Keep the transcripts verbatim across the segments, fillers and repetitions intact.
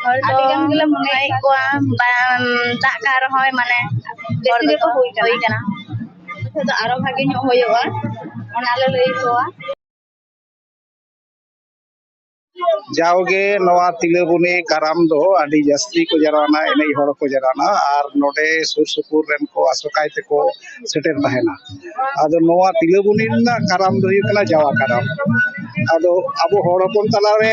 ᱦᱚᱲ ᱫᱚ ᱟᱹᱰᱤ ᱜᱟᱱ ᱜᱮᱞᱮ ᱢᱚᱱᱮᱭᱮᱫ ᱠᱚᱣᱟ, ᱵᱟᱝ ᱫᱟᱜ ᱠᱟᱜ ᱨᱮᱦᱚᱸᱭ, ᱢᱟᱱᱮ, ᱵᱮᱥᱤ ᱦᱚᱲ ᱜᱮᱠᱚ ᱫᱚᱠᱚ ᱦᱩᱭ ᱠᱟᱱᱟ᱾ ᱦᱩᱭ ᱠᱟᱱᱟ᱾ ᱱᱤᱛᱚᱜ ᱫᱚ ᱟᱨᱚ ᱵᱷᱟᱜᱮ ᱧᱚᱜ ᱦᱩᱭᱩᱜᱼᱟ, ᱚᱱᱟ ᱞᱮ ᱞᱟᱹᱭ ᱟᱠᱚᱣᱟ᱾ ᱡᱟᱣᱜᱮ ᱱᱚᱣᱟ ᱛᱤᱞᱟᱹᱵᱚᱱᱤ ᱠᱟᱨᱟᱢ ᱫᱚ ᱟᱹᱰᱤ ᱡᱟᱹᱥᱛᱤ ᱠᱚ ᱡᱟᱣᱨᱟᱜᱼᱟ, ᱮᱱᱮᱡ ᱦᱚᱲ ᱠᱚ ᱡᱟᱣᱨᱟᱜᱼᱟ, ᱟᱨ ᱱᱚᱰᱮ ᱥᱩᱨ ᱥᱩᱯᱩᱨ ᱨᱮᱱ ᱠᱚ ᱟᱥᱚᱠᱟᱭ ᱛᱮᱠᱚ ᱥᱮᱴᱮᱨ ᱛᱟᱦᱮᱱᱟ᱾ ᱟᱫᱚ ᱱᱚᱣᱟ ᱛᱤᱞᱟᱹᱵᱚᱱᱤ ᱨᱮᱱᱟᱜ ᱠᱟᱨᱟᱢ ᱫᱚ ᱦᱩᱭᱩᱜ ᱠᱟᱱᱟ ᱡᱟᱣᱟ ᱠᱟᱨᱟᱢ᱾ ᱟᱫᱚ ᱟᱵᱚ ᱦᱚᱲ ᱦᱚᱯᱚᱱ ᱛᱟᱞᱟᱨᱮ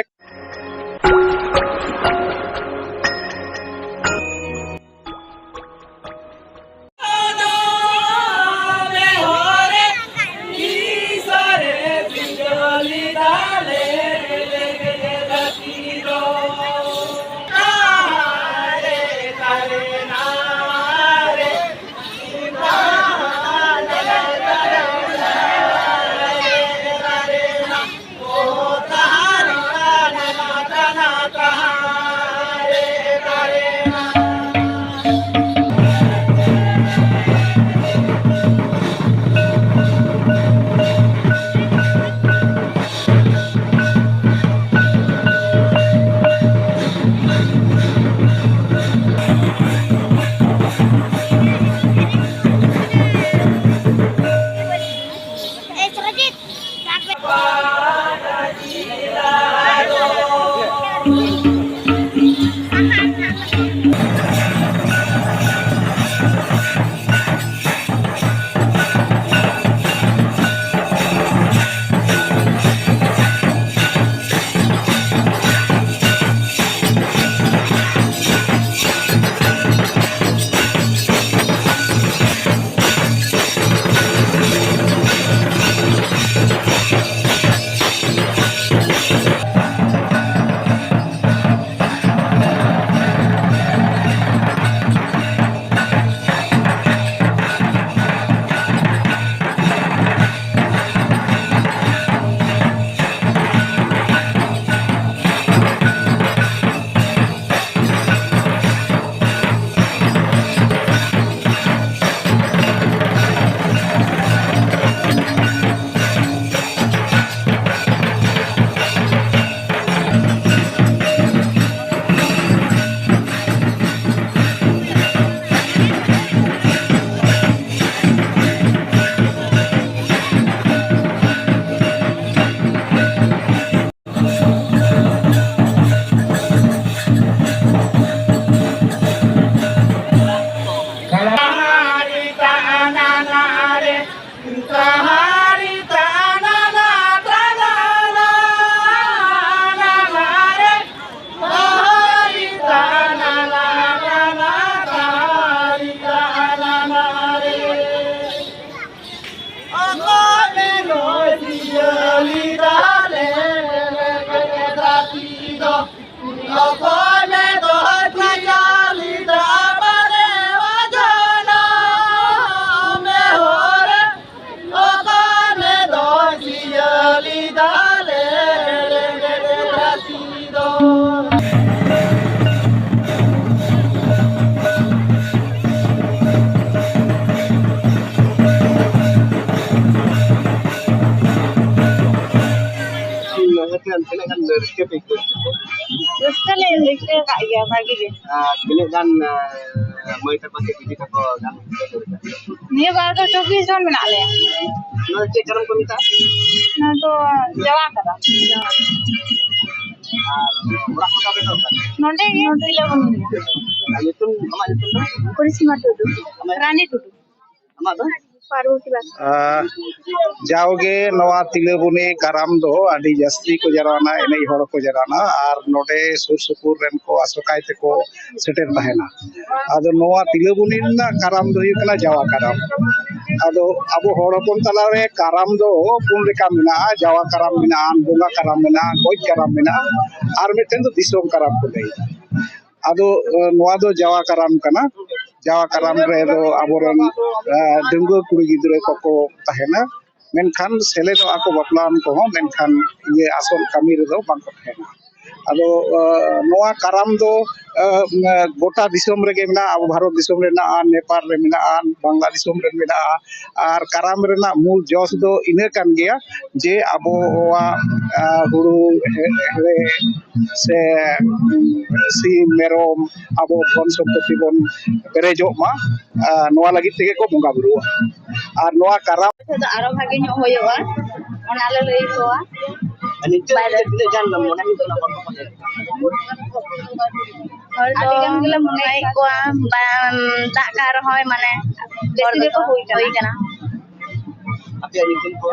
ᱛᱤᱱᱟᱹᱜ ᱜᱟᱱ ᱨᱟᱹᱥᱠᱟᱹ ᱯᱮ ᱟᱹᱭᱠᱟᱹᱣ ᱠᱮᱫᱟ? ᱨᱟᱹᱥᱠᱟᱹ ᱞᱮ ᱟᱹᱭᱠᱟᱹᱣ ᱟᱠᱟᱫ ᱜᱮᱭᱟ ᱵᱷᱟᱜᱤ ᱜᱮ᱾ ᱟᱨ ᱛᱤᱱᱟᱹᱜ ᱜᱟᱱ, ᱟᱸ, ᱢᱟᱹᱭ ᱛᱟᱠᱚ ᱥᱮ ᱫᱤᱫᱤ ᱛᱟᱠᱚ ᱜᱟᱱ ᱠᱚ ᱫᱟᱹᱲ ᱠᱟᱜ? ᱱᱤᱭᱟᱹ ᱵᱟᱨ ᱫᱚ ᱪᱚᱵᱵᱤᱥ ᱡᱚᱱ ᱢᱮᱱᱟᱜ ᱞᱮᱭᱟ᱾ ᱱᱚᱣᱟ ᱫᱚ ᱪᱮᱫ ᱠᱟᱨᱟᱢ ᱠᱚ ᱢᱮᱛᱟᱜᱼᱟ? ᱱᱚᱣᱟ ᱫᱚ ᱡᱟᱣᱟ ᱠᱟᱨᱟᱢ᱾ ᱟᱨ ᱚᱲᱟᱜ ᱠᱚ ᱛᱟᱯᱮ ᱫᱚ ᱚᱠᱟᱨᱮ? ᱱᱚᱰᱮ ᱜᱮ, ᱛᱤᱞᱟᱹᱵᱚᱱᱤ᱾ ᱟᱨ ᱧᱩᱛᱩᱢ, ᱟᱢᱟᱜ ᱧᱩᱛᱩᱢ ᱫᱚ? ᱠᱚᱨᱤᱥᱢᱟ ᱴᱩᱰᱩ᱾ ᱟᱢᱟᱜ? ᱨᱟᱱᱤ ᱴᱩᱰᱩ᱾ ᱟᱢᱟᱜ ᱫᱚ? ᱯᱟᱨᱵᱚᱛᱤ ᱵᱟᱥᱠᱮ᱾ ᱟᱸ, ᱡᱟᱣᱜᱮ ᱱᱚᱣᱟ ᱛᱤᱞᱟᱹᱵᱚᱱᱤ ᱠᱟᱨᱟᱢ ᱫᱚ ᱟᱹᱰᱤ ᱡᱟᱹᱥᱛᱤ ᱠᱚ ᱡᱟᱨᱣᱟᱜᱼᱟ, ᱮᱱᱮᱡ ᱦᱚᱲ ᱠᱚ ᱡᱟᱨᱣᱟᱜᱼᱟ, ᱟᱨ ᱱᱚᱰᱮ ᱥᱩᱨ ᱥᱩᱯᱩᱨ ᱨᱮᱱ ᱠᱚ ᱟᱥᱚᱠᱟᱭ ᱛᱮᱠᱚ ᱥᱮᱴᱮᱨ ᱛᱟᱦᱮᱱᱟ᱾ ᱟᱫᱚ ᱱᱚᱣᱟ ᱛᱤᱞᱟᱹᱵᱚᱱᱤ ᱨᱮᱱᱟᱜ ᱠᱟᱨᱟᱢ ᱫᱚ ᱦᱩᱭᱩᱜ ᱠᱟᱱᱟ ᱡᱟᱣᱟ ᱠᱟᱨᱟᱢ᱾ ᱟᱫᱚ ᱟᱵᱚ ᱦᱚᱲ ᱦᱚᱯᱚᱱ ᱛᱟᱞᱟᱨᱮ ᱠᱟᱨᱟᱢ ᱫᱚ ᱯᱩᱱ ᱞᱮᱠᱟ ᱢᱮᱱᱟᱜᱼᱟ, ᱡᱟᱣᱟ ᱠᱟᱨᱟᱢ ᱢᱮᱱᱟᱜᱼᱟ, ᱵᱚᱸᱜᱟ ᱠᱟᱨᱟᱢ ᱢᱮᱱᱟᱜᱼᱟ, ᱜᱚᱡ ᱠᱟᱨᱟᱢ ᱢᱮᱱᱟᱜᱼᱟ, ᱟᱨ ᱢᱤᱫᱴᱮᱱ ᱫᱚ ᱫᱤᱥᱚᱢ ᱠᱟᱨᱟᱢ ᱠᱚ ᱞᱟᱹᱭᱟ᱾ ᱟᱫᱚ, ᱮ, ᱱᱚᱣᱟ ᱫᱚ ᱡᱟᱣᱟ ᱠᱟᱨᱟᱢ ᱠᱟᱱᱟ᱾ ᱡᱟᱣᱟ ᱠᱟᱨᱟᱢ ᱨᱮᱫᱚ ᱟᱵᱚᱨᱮᱱ, ᱮ, ᱰᱟᱺᱜᱩᱣᱟᱹ ᱠᱩᱲᱤ ᱜᱤᱫᱽᱨᱟᱹ ᱠᱚᱠᱚ ᱛᱟᱦᱮᱱᱟ, ᱢᱮᱱᱠᱷᱟᱱ ᱥᱮᱞᱮᱫᱚᱜᱼᱟ ᱠᱚ ᱵᱟᱯᱞᱟᱣᱟᱱ ᱠᱚᱦᱚᱸ, ᱢᱮᱱᱠᱷᱟᱱ ᱤᱭᱟᱹ ᱟᱥᱚᱞ ᱠᱟᱹᱢᱤ ᱨᱮᱫᱚ ᱵᱟᱝᱠᱚ ᱛᱟᱦᱮᱱᱟ᱾ ᱟᱫᱚ, ᱮ, ᱱᱚᱣᱟ ᱠᱟᱨᱟᱢ ᱫᱚ, ᱮ, ᱜᱚᱴᱟ ᱫᱤᱥᱚᱢ ᱨᱮᱜᱮ ᱢᱮᱱᱟᱜᱼᱟ, ᱟᱵᱚ ᱵᱷᱟᱨᱚᱛ ᱫᱤᱥᱚᱢ ᱨᱮ ᱢᱮᱱᱟᱜᱼᱟ, ᱱᱮᱯᱟᱞ ᱨᱮ ᱢᱮᱱᱟᱜᱼᱟ, ᱵᱟᱝᱞᱟ ᱫᱤᱥᱚᱢ ᱨᱮ ᱢᱮᱱᱟᱜᱼᱟ᱾ ᱟᱨ ᱠᱟᱨᱟᱢ ᱨᱮᱱᱟᱜ ᱢᱩᱞ ᱡᱚᱥ ᱫᱚ ᱤᱱᱟᱹ ᱠᱟᱱ ᱜᱮᱭᱟ ᱡᱮ ᱟᱵᱚᱣᱟᱜ, ᱟ, ᱦᱩᱲᱩ ᱦᱮ-, ᱦᱮᱲᱦᱮᱫ ᱥᱮ, ᱩᱸ, ᱥᱤᱢ, ᱢᱮᱨᱚᱢ, ᱟᱵᱚ ᱫᱷᱚᱱ ᱥᱚᱢᱯᱚᱛᱤ ᱵᱚᱱ ᱯᱮᱨᱮᱡᱚᱜ ᱢᱟ, ᱟ, ᱱᱚᱣᱟ ᱞᱟᱹᱜᱤᱫ ᱛᱮᱜᱮ ᱠᱚ ᱵᱚᱸᱜᱟ ᱵᱩᱨᱩᱜᱼᱟ᱾ ᱟᱨ ᱱᱚᱣᱟ ᱠᱟᱨᱟᱢ ᱫᱚ ᱟᱨᱚ ᱵᱷᱟᱜᱮ ᱧᱚᱜ ᱦᱩᱭᱩᱜᱼᱟ, ᱚᱱᱟ ᱞᱮ ᱞᱟᱹᱭ ᱟᱠᱚᱣᱟ᱾ ᱟᱨ ᱱᱤᱛᱚᱜ ᱵᱟᱭ ᱫᱟᱜ ᱛᱤᱱᱟᱹᱜ ᱜᱟᱱ ᱢᱚᱱᱮ ᱦᱩᱭᱩᱜ ᱠᱟᱱᱟ ᱦᱚᱲ ᱠᱚ ᱢᱚᱱᱮ? ᱦᱚᱲ ᱫᱚ ᱟᱹᱰᱤ ᱜᱟᱱ ᱜᱮᱞᱮ ᱢᱚᱱᱮᱭᱮᱫ ᱠᱚᱣᱟ, ᱵᱟᱝ ᱫᱟᱜ ᱠᱟᱜ ᱨᱮᱦᱚᱸᱭ ᱢᱟᱱᱮ ᱵᱮᱥᱤ ᱦᱚᱲ ᱜᱮᱠᱚ ᱫᱚᱠᱚ ᱦᱩᱭ ᱠᱟᱱᱟ᱾ ᱦᱩᱭ ᱠᱟᱱᱟ᱾ ᱟᱯᱮᱭᱟᱜ ᱧᱩᱛᱩᱢ ᱠᱚ?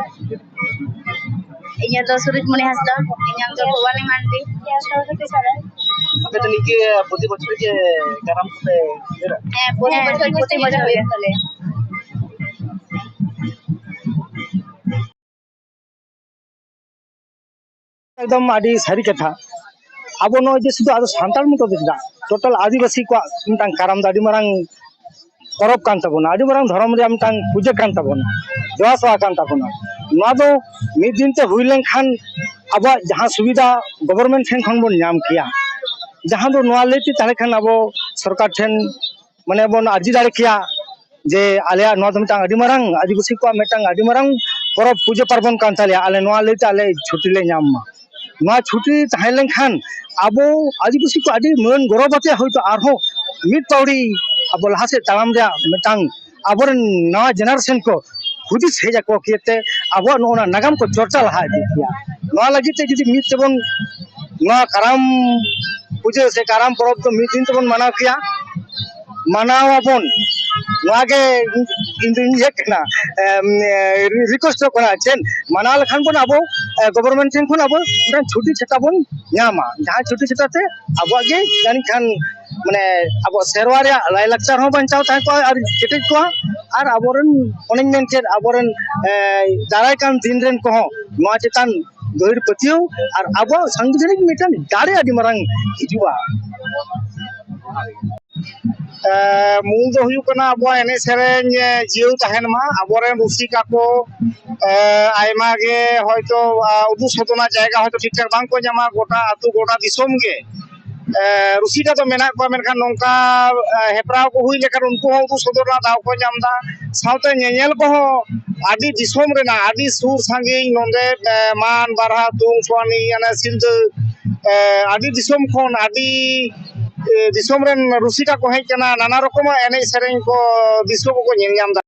ᱤᱧᱟᱹᱜ ᱫᱚ ᱥᱩᱨᱩᱡᱽᱢᱚᱱᱤ ᱦᱟᱸᱥᱫᱟ, ᱤᱧᱟᱹᱜ ᱫᱚ ᱵᱷᱚᱵᱟᱱᱤ ᱢᱟᱱᱰᱤ᱾ ᱟᱯᱮ ᱫᱚ ᱱᱤᱝᱠᱟᱹ ᱯᱨᱚᱛᱤ ᱵᱚᱪᱷᱚᱨ ᱜᱮ ᱠᱟᱨᱟᱢ ᱠᱚᱯᱮ ᱩᱭᱦᱟᱹᱨᱟ? ᱦᱮᱸ, ᱯᱨᱚᱛᱤ ᱦᱮᱸ, ᱵᱚᱪᱷᱚᱨ ᱯᱨᱚᱛᱤ ᱜᱮ ᱵᱚᱪᱷᱚᱨ ᱦᱩᱭᱩᱜ ᱜᱮ᱾ ᱛᱟᱞᱮᱭᱟ᱾ ᱮᱠᱫᱚᱢ ᱟᱹᱰᱤ ᱥᱟᱹᱨᱤ ᱠᱟᱛᱷᱟ᱾ ᱟᱵᱚ ᱱᱚᱜᱼᱚᱭ ᱡᱮ ᱥᱩᱫᱷᱩ ᱟᱫᱚ ᱥᱟᱱᱛᱟᱲ ᱢᱚᱛᱚ ᱫᱚ ᱪᱮᱫᱟᱜ, total ᱟᱹᱫᱤᱵᱟᱹᱥᱤ ᱠᱚᱣᱟᱜ ᱢᱤᱫᱴᱟᱝ ᱠᱟᱨᱟᱢ ᱫᱚ ᱟᱹᱰᱤ ᱢᱟᱨᱟᱝ ᱯᱚᱨᱚᱵᱽ ᱠᱟᱱ ᱛᱟᱵᱚᱱᱟ, ᱟᱹᱰᱤ ᱢᱟᱨᱟᱝ ᱫᱷᱚᱨᱚᱢ ᱨᱮᱭᱟᱜ ᱢᱤᱫᱴᱟᱝ ᱯᱩᱡᱟᱹ ᱠᱟᱱ ᱛᱟᱵᱚᱱᱟ, ᱫᱮᱵᱟ ᱥᱮᱵᱟ ᱠᱟᱱ ᱛᱟᱵᱚᱱᱟ᱾ ᱱᱚᱣᱟ ᱫᱚ ᱢᱤᱫ ᱫᱤᱱ ᱛᱮ ᱦᱩᱭ ᱞᱮᱱᱠᱷᱟᱱ ᱟᱵᱚᱣᱟᱜ ᱡᱟᱦᱟᱸ ᱥᱩᱵᱤᱫᱷᱟ government ᱴᱷᱮᱱ ᱠᱷᱚᱱ ᱵᱚᱱ ᱧᱟᱢ ᱠᱮᱭᱟ, ᱡᱟᱦᱟᱸ ᱫᱚ ᱱᱚᱣᱟ ᱞᱟᱹᱭᱛᱮ ᱛᱟᱦᱚᱞᱮ ᱠᱷᱟᱱ ᱟᱵᱚ ᱥᱚᱨᱠᱟᱨ ᱴᱷᱮᱱ ᱢᱟᱱᱮ ᱵᱚᱱ ᱟᱨᱡᱤ ᱫᱟᱲᱮ ᱠᱮᱭᱟ ᱡᱮ ᱟᱞᱮᱭᱟᱜ ᱱᱚᱣᱟ ᱫᱚ ᱢᱤᱫᱴᱟᱝ ᱟᱹᱰᱤ ᱢᱟᱨᱟᱝ ᱟᱹᱫᱤᱵᱟᱹᱥᱤ ᱠᱚᱣᱟᱜ ᱢᱤᱫᱴᱟᱝ ᱟᱹᱰᱤ ᱢᱟᱨᱟᱝ ᱯᱚᱨᱚᱵᱽ ᱯᱩᱡᱟᱹ ᱯᱟᱨᱵᱚᱱ ᱠᱟᱱ ᱛᱟᱞᱮᱭᱟ, ᱟᱞᱮ ᱱᱚᱣᱟ ᱞᱟᱹᱭᱛᱮ ᱟᱞᱮ ᱪᱷᱩᱴᱤ ᱞᱮ ᱧᱟᱢ ᱢᱟ᱾ ᱱᱚᱣᱟ ᱪᱷᱩᱴᱤ ᱛᱟᱦᱮᱸ ᱞᱮᱱᱠᱷᱟᱱ ᱟᱵᱚ ᱟᱹᱫᱤᱵᱟᱹᱥᱤ ᱠᱚ ᱟᱹᱰᱤ ᱢᱟᱹᱱ ᱜᱚᱨᱚᱵᱽ ᱟᱛᱮ ᱦᱚᱭᱛᱳ ᱟᱨᱦᱚᱸ ᱢᱤᱫ ᱯᱟᱹᱣᱲᱤ ᱟᱵᱚ ᱞᱟᱦᱟ ᱥᱮᱫ ᱛᱟᱲᱟᱢ ᱨᱮᱭᱟᱜ ᱢᱤᱫᱴᱟᱝ ᱟᱵᱚᱨᱮᱱ ᱱᱟᱣᱟ ᱡᱮᱱᱟᱨᱮᱥᱚᱱ ᱠᱚ ᱦᱩᱫᱤᱥ ᱦᱮᱡ ᱟᱠᱚ ᱠᱮᱫ ᱛᱮ ᱟᱵᱚᱣᱟᱜ ᱱᱚᱜᱼᱚ ᱱᱚᱣᱟ ᱱᱟᱜᱟᱢ ᱠᱚ ᱪᱚᱨᱪᱟ ᱞᱟᱦᱟ ᱤᱫᱤ ᱠᱮᱭᱟ᱾ ᱱᱚᱣᱟ ᱞᱟᱹᱜᱤᱫ ᱛᱮ ᱡᱩᱫᱤ ᱢᱤᱫ ᱛᱮᱵᱚᱱ ᱱᱚᱣᱟ ᱠᱟᱨᱟᱢ ᱯᱩᱡᱟᱹ ᱥᱮ ᱠᱟᱨᱟᱢ ᱯᱚᱨᱚᱵᱽ ᱫᱚ ᱢᱤᱫ ᱫᱤᱱ ᱛᱮᱵᱚᱱ ᱢᱟᱱᱟᱣ ᱠᱮᱭᱟ, ᱢᱟᱱᱟᱣ ᱟᱵᱚᱱ, ᱱᱚᱣᱟ ᱜᱮ ᱤᱧ ᱫᱩᱧ ᱤᱭᱟᱹᱜ ᱠᱟᱱᱟ, ᱨᱤᱠᱩᱭᱮᱥᱴᱚᱜ ᱠᱟᱱᱟ᱾ ᱪᱮᱫ ᱢᱟᱱᱟᱣ ᱞᱮᱠᱷᱟᱱ ᱵᱚᱱ ᱟᱵᱚ ᱜᱚᱵᱷᱚᱨᱱᱢᱮᱱᱴ ᱴᱷᱮᱱ ᱠᱷᱚᱱ ᱟᱵᱚ ᱢᱤᱫᱴᱟᱝ ᱪᱷᱩᱴᱤ ᱪᱷᱟᱴᱟ ᱵᱚᱱ ᱧᱟᱢᱟ, ᱡᱟᱦᱟᱸ ᱪᱷᱩᱴᱤ ᱪᱷᱟᱴᱟ ᱛᱮ ᱟᱵᱚᱣᱟᱜ ᱜᱮ ᱡᱟᱹᱱᱤᱡ ᱠᱷᱟᱱ ᱢᱟᱱᱮ ᱟᱵᱚ ᱥᱮᱨᱣᱟ ᱨᱮᱭᱟᱜ ᱞᱟᱭᱼᱞᱟᱠᱪᱟᱨ ᱦᱚᱸ ᱵᱟᱧᱪᱟᱣ ᱛᱟᱦᱮᱸ ᱠᱚᱜᱼᱟ ᱟᱨ ᱠᱮᱴᱮᱡ ᱠᱚᱜᱼᱟ᱾ ᱟᱨ ᱟᱵᱚᱨᱮᱱ ᱚᱱᱮᱧ ᱢᱮᱱ ᱠᱮᱫ ᱟᱵᱚᱨᱮᱱ ᱮ, ᱫᱟᱨᱟᱭ ᱠᱟᱱ ᱫᱤᱱ ᱨᱮᱱ ᱠᱚᱦᱚᱸ ᱱᱚᱣᱟ ᱪᱮᱛᱟᱱ ᱜᱟᱹᱦᱤᱨ ᱯᱟᱹᱛᱭᱟᱹᱣ ᱟᱨ ᱟᱵᱚᱣᱟᱜ ᱥᱟᱝᱵᱤᱫᱷᱟᱱᱤᱠ ᱢᱤᱫᱴᱟᱝ ᱫᱟᱲᱮ ᱟᱹᱰᱤ ᱢᱟᱨᱟᱝ ᱦᱤᱡᱩᱜᱼᱟ᱾ ᱮ, ᱢᱩᱞ ᱫᱚ ᱦᱩᱭᱩᱜ ᱠᱟᱱᱟ ᱟᱵᱚᱣᱟᱜ ᱮᱱᱮᱡ ᱥᱮᱨᱮᱧ, ᱮ, ᱡᱤᱭᱟᱹᱲ ᱛᱟᱦᱮᱱ ᱢᱟ, ᱟᱵᱚᱨᱮᱱ ᱨᱩᱥᱤᱠᱟ ᱠᱚ ᱮ, ᱟᱭᱢᱟ ᱜᱮ ᱦᱚᱭᱛᱳ, ᱟ, ᱩᱫᱩᱜ ᱥᱚᱫᱚᱨ ᱨᱮᱱᱟᱜ ᱡᱟᱭᱜᱟ ᱦᱚᱭᱛᱳ ᱴᱷᱤᱠ ᱴᱷᱟᱠ ᱵᱟᱝ ᱠᱚ ᱧᱟᱢᱟ᱾ ᱜᱚᱴᱟ ᱟᱹᱛᱩ, ᱜᱚᱴᱟ ᱫᱤᱥᱚᱢ ᱜᱮ, ᱮ, ᱨᱩᱥᱤᱠᱟ ᱫᱚ ᱢᱮᱱᱟᱜ ᱠᱚᱣᱟ, ᱢᱮᱱᱠᱷᱟᱱ ᱱᱚᱝᱠᱟ, ᱮ, ᱦᱮᱯᱨᱟᱣ ᱠᱚ ᱦᱩᱭ ᱞᱮᱠᱷᱟᱱ ᱩᱱᱠᱩ ᱦᱚᱸ ᱩᱫᱩᱜ ᱥᱚᱫᱚᱨ ᱨᱮᱱᱟᱜ ᱫᱟᱣ ᱠᱚ ᱧᱟᱢ ᱮᱫᱟ᱾ ᱥᱟᱶᱛᱮ ᱧᱮᱧᱮᱞ ᱠᱚᱦᱚᱸ ᱟᱹᱰᱤ ᱫᱤᱥᱚᱢ ᱨᱮᱱᱟᱜ, ᱟᱹᱰᱤ ᱥᱩᱨ ᱥᱟᱺᱜᱤᱧ ᱱᱚᱰᱮ, ᱮ, ᱢᱟᱱ, ᱵᱟᱨᱦᱟ, ᱛᱩᱝ, ᱥᱩᱣᱟᱱᱤ, ᱚᱱᱮ ᱥᱤᱞᱫᱟᱹ, ᱮ, ᱟᱹᱰᱤ ᱫᱤᱥᱚᱢ ᱠᱷᱚᱱ, ᱟᱹᱰᱤ, ᱮ, ᱫᱤᱥᱚᱢ ᱨᱮᱱ ᱨᱩᱥᱤᱠᱟ ᱠᱚ ᱦᱮᱡ ᱟᱠᱟᱱᱟ, ᱱᱟᱱᱟ ᱨᱚᱠᱚᱢᱟᱜ ᱮᱱᱮᱡ ᱥᱮᱨᱮᱧ ᱠᱚ, ᱫᱨᱤᱥᱥᱚ ᱠᱚᱠᱚ ᱧᱮᱞ ᱧᱟᱢ ᱮᱫᱟ᱾